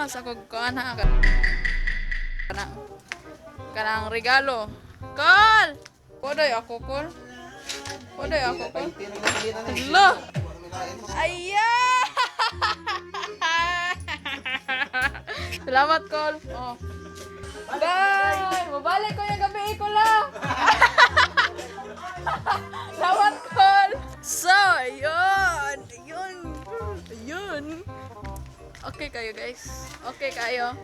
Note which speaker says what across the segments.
Speaker 1: Kumuha sa kog kuan ha. Kanang kanang regalo. Kol! Podoy ako, Kol. Podoy ako, Kol. Lo! Aya! Salamat, Kol. Oh. Bye! Mabalik ko yung gabi ko lang. Salamat, Kol. So, ayun. Ayun. Ayun. Okay kayo, guys. Okay kayo.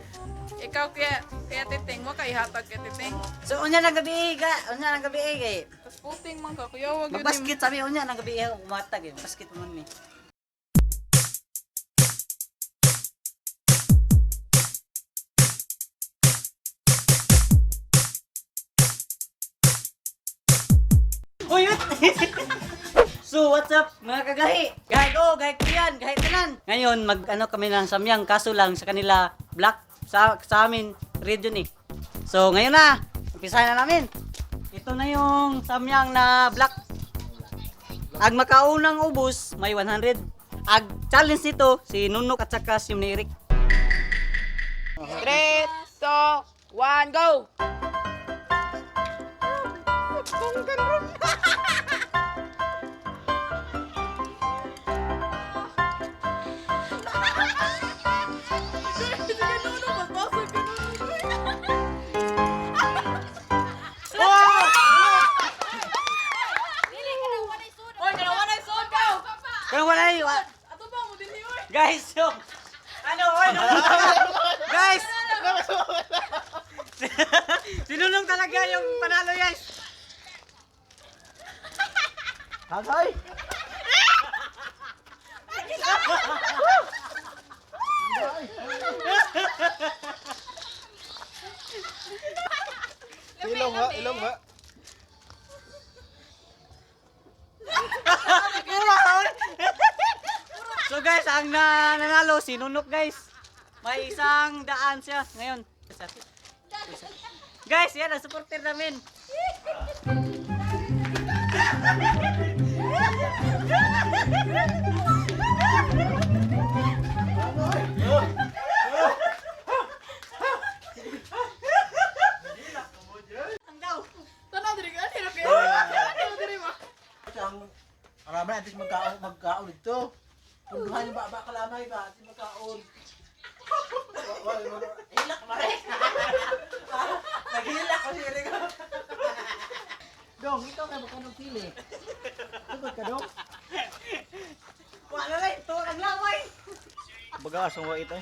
Speaker 1: Ikaw kaya, kaya Titing mo kay hatag kaya Titing.
Speaker 2: So unya ng gabi ga, unya ng gabi kay.
Speaker 1: Tapos puting man ka kuya wag yun.
Speaker 2: Magbasket sabi unya ng gabi ako kumatag eh. Basket man ni. Uy, wait! So, what's up mga kagahi? Gahi ko, gahi kuyan, gahi tanan. Ngayon, mag ano kami ng samyang, kaso lang sa kanila black, sa amin red yun eh. So, ngayon na, umpisahan na namin. Ito na yung samyang na black. Ag makaunang ubos, may 100. Ag challenge nito, si Nunok at saka si Eric.
Speaker 3: 3, 2, 1, go!
Speaker 1: Oy, kana wala sud ka.
Speaker 2: Kaya wala yun.
Speaker 1: Ato ba mo dinhi oy?
Speaker 2: Guys, so, ano, oy, Nunok. Guys! Si Nunong talaga yung panalo, guys.
Speaker 4: Hagay! Ilong ha, ilong ha.
Speaker 2: So guys, ang nanalo si Nunok, guys. May 100 siya ngayon. Guys, yan ang supporter namin. Ang daw.
Speaker 1: Tanaw diri ka, diri ka. Tanaw diri ba?
Speaker 4: Ang marami natin magkaon magkaon dito. Punduhan yung baba kalamay ba atin magkaon. Hilak mare. Naghilak ko si Eric. Dong, ikaw kay magkano pili? Tugod ka dong?
Speaker 2: Wala na ito, ang laway.
Speaker 4: Baga asong wa ito.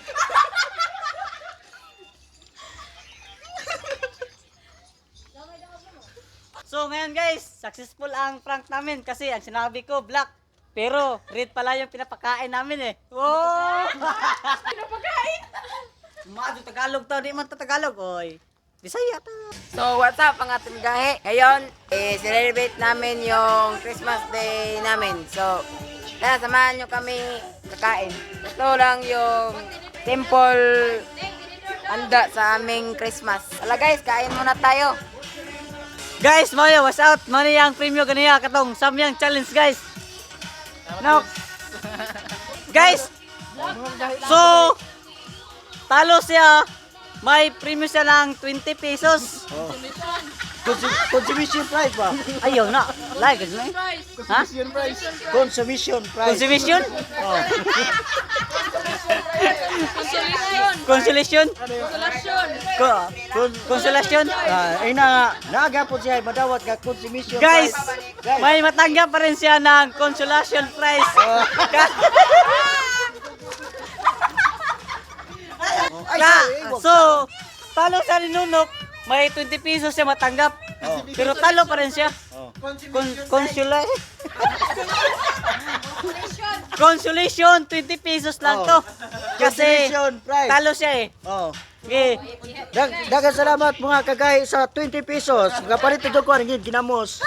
Speaker 2: So ngayon guys, successful ang prank namin kasi ang sinabi ko black. Pero red pala yung pinapakain namin eh. Oh!
Speaker 1: Pinapakain.
Speaker 2: Mado Tagalog to, di man to Tagalog oy. Bisaya ta.
Speaker 3: So, what's up ang ating gahe? Ngayon, eh, celebrate namin yung Christmas Day namin. So, tara, samahan nyo kami kakain. Ito lang yung simple handa sa aming Christmas. Ala guys, kain muna tayo.
Speaker 2: Guys, Maya, what's out? Money ang premyo ganiya katong Samyang challenge guys. No. Guys, so talo siya. May premyo siya ng 20 pesos.
Speaker 4: Consumption price ba?
Speaker 2: Ayaw na. Like, is
Speaker 1: Price.
Speaker 2: Ha?
Speaker 4: Consumption price. Consumption price.
Speaker 2: Consumption?
Speaker 1: Consolation.
Speaker 2: Consolation?
Speaker 1: Consolation.
Speaker 2: Consolation?
Speaker 4: Ah, ay na naaga po siya madawat ka consumption
Speaker 2: Guys,
Speaker 4: price. Guys.
Speaker 2: may matanggap pa rin siya ng consolation prize.
Speaker 4: Ay, sorry, wag.
Speaker 2: So, talo sa ninunok, may 20 pesos siya matanggap. Pero talo pa rin siya.
Speaker 4: Oh.
Speaker 2: Consolation, 20 pesos lang
Speaker 4: Oh.
Speaker 2: to. Kasi
Speaker 4: Consolation prize.
Speaker 2: talo siya eh.
Speaker 4: Oh.
Speaker 2: Okay.
Speaker 4: Daghang salamat mga kagay sa 20 pesos. Kapalit ito ko ang ginamos.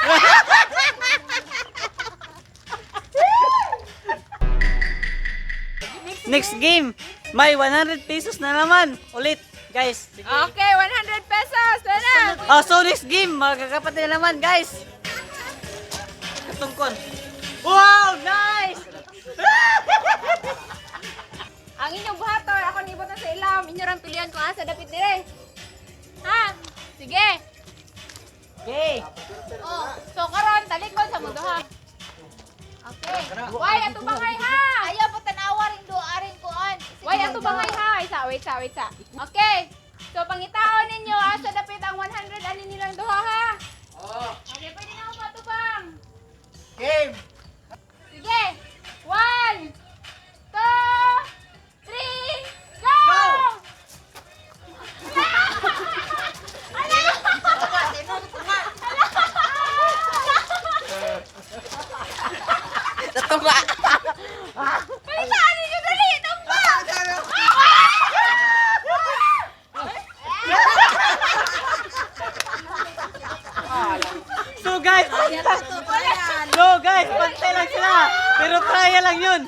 Speaker 2: Next game, may 100 pesos na naman. Ulit, guys. Sige.
Speaker 1: Okay, 100 pesos. Tara.
Speaker 2: Oh, so next game, magkakapatid na naman, guys. Katungkon. Wow, nice!
Speaker 3: Ang inyong buhaton, ako nibot na sa ilam.
Speaker 1: inyong pilihan kung asa dapit dire. Ha? Sige.
Speaker 2: Okay.
Speaker 1: Oh, so karon talikod sa mundo ha. Okay. Why ato bangay ha?
Speaker 5: Ayaw pa tanawa ring duha ring kuan.
Speaker 1: Why ato bangay ha? Isa, wait sa, wait sa. Okay. So pangitaon ninyo asa dapit ang 100 ani nilang duha ha.
Speaker 3: Oh.
Speaker 1: Okay, pwede na ako matubang.
Speaker 4: Game!
Speaker 1: Sige. 1 2 3 go! Go!
Speaker 3: Natunga.
Speaker 1: Palitaan ninyo dali! Tumba!
Speaker 2: So guys, pantay lang sila. Pero trial lang yun.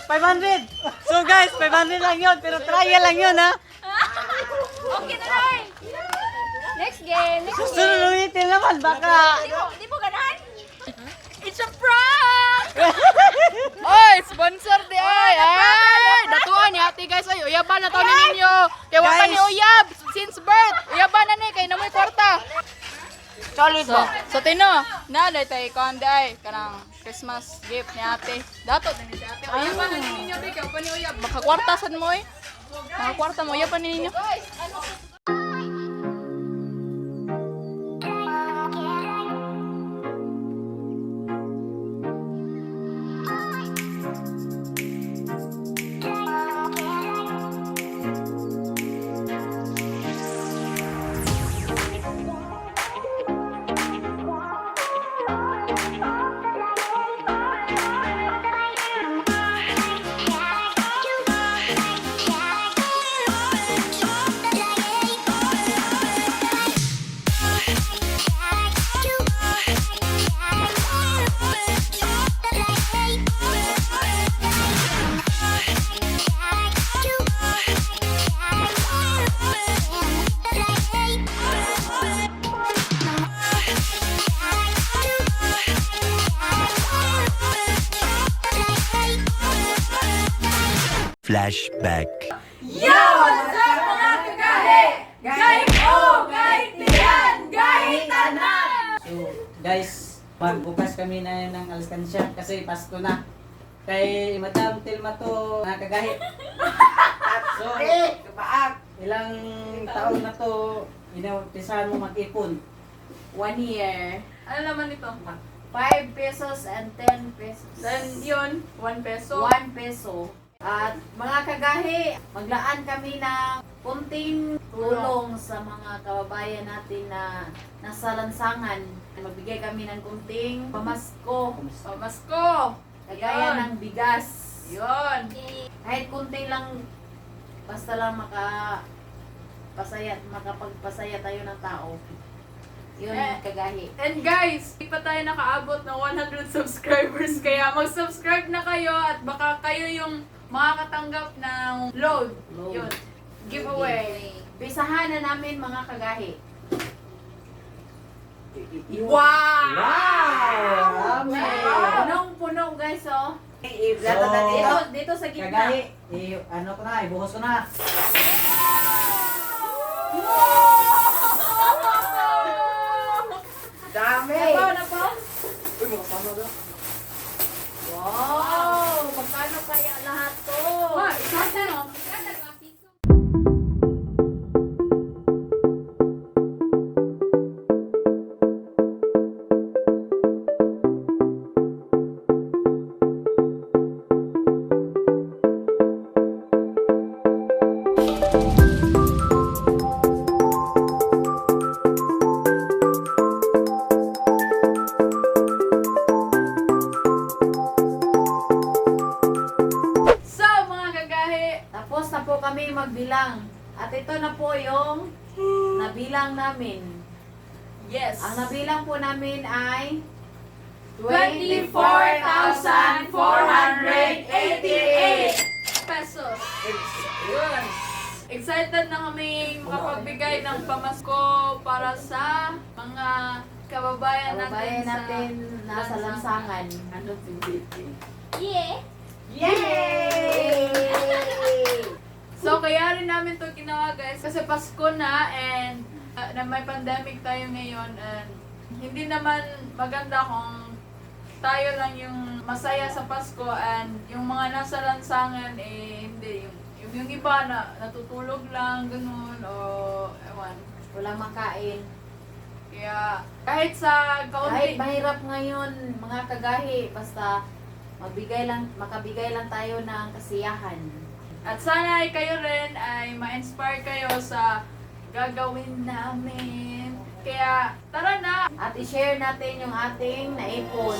Speaker 2: 500. So guys, 500 lang yun. Pero trial lang yun, ha?
Speaker 1: Okay na lang. Next game, next game.
Speaker 2: Susunod ulitin naman, baka.
Speaker 1: Di mo ganahan? It's a prank! Oy, sponsor di ay. Ay, datuan ni ate guys ay uyaban na to ni ninyo. Kay wa pa ni
Speaker 2: Guys.
Speaker 1: uyab since birth. Uyaban na ni kay namoy kwarta.
Speaker 3: Solid
Speaker 1: So, so Tino, na day tay kon day kanang Christmas gift ni ate. Dato din ni si ate. Uyaban na ni ninyo di kay wa pa ni uyab. Baka kwarta sad mo eh. Baka kwarta mo uyaban ni ninyo.
Speaker 6: Flashback.
Speaker 1: Yo! What's up mga kagahe? Gay o, gay tiyan, gay tanan!
Speaker 2: So guys, magbukas kami na ng alkansya kasi Pasko na. Kay Madam Tilma to mga kagahi. So,
Speaker 3: Eh, tumaak.
Speaker 2: ilang taon na to inumpisahan mo mag-ipon.
Speaker 5: 1 year.
Speaker 1: Ano naman ito?
Speaker 5: 5 pesos and 10 pesos.
Speaker 1: Then yun, 1 peso.
Speaker 5: 1 peso. At mga kagahi, maglaan kami ng kunting tulong sa mga kababayan natin na nasa lansangan. Magbigay kami ng kunting pamasko,
Speaker 1: Pamasko!
Speaker 5: kagaya
Speaker 1: Yun.
Speaker 5: ng bigas.
Speaker 1: Yun!
Speaker 5: Kahit kunti lang, basta lang makapagpasaya tayo ng tao. Yun,
Speaker 1: Eh.
Speaker 5: kagahi.
Speaker 1: And guys, hindi pa tayo nakaabot ng 100 subscribers kaya mag-subscribe na kayo at baka kayo yung makakatanggap ng load.
Speaker 2: Load.
Speaker 1: Yun. Giveaway.
Speaker 5: Pisahan na namin mga kagahi.
Speaker 1: Wow!
Speaker 2: Wow! Dami!
Speaker 5: Punong-puno guys, oh.
Speaker 3: I-plato na dito.
Speaker 5: Dito, dito sa gitna.
Speaker 2: Kagahi, ano ko na, ibuhos ko na.
Speaker 3: Dami.
Speaker 5: Napaw, napaw. Wow! Magkano kaya lahat to?
Speaker 1: Ma, isa na no? So, mga kagahi,
Speaker 5: Tapos na po kami magbilang. At ito na po yung nabilang namin.
Speaker 1: Yes.
Speaker 5: Ang nabilang po namin ay
Speaker 1: 24,488 pesos. Yun. Excited na kami makapagbigay ng pamasko para sa mga kababayan natin,
Speaker 5: Kababayan natin
Speaker 1: sa
Speaker 5: nasa lansangan.
Speaker 1: Yeah.
Speaker 3: Yay!
Speaker 1: So kaya guys. Kasi Pasko na and na may pandemic tayo ngayon and hindi naman maganda kung tayo lang yung masaya sa Pasko and yung mga nasa lansangan eh hindi yung iba na natutulog lang ganun o ewan.
Speaker 5: Walang makain.
Speaker 1: Kaya kahit sa
Speaker 5: Kahit
Speaker 1: kaunti
Speaker 5: mahirap ngayon, mga kagahi, basta mabigay lang, makabigay lang tayo ng kasiyahan.
Speaker 1: At sana ay kayo rin ay ma-inspire kayo sa gagawin namin. Kaya tara na!
Speaker 5: At i-share natin yung ating naipon.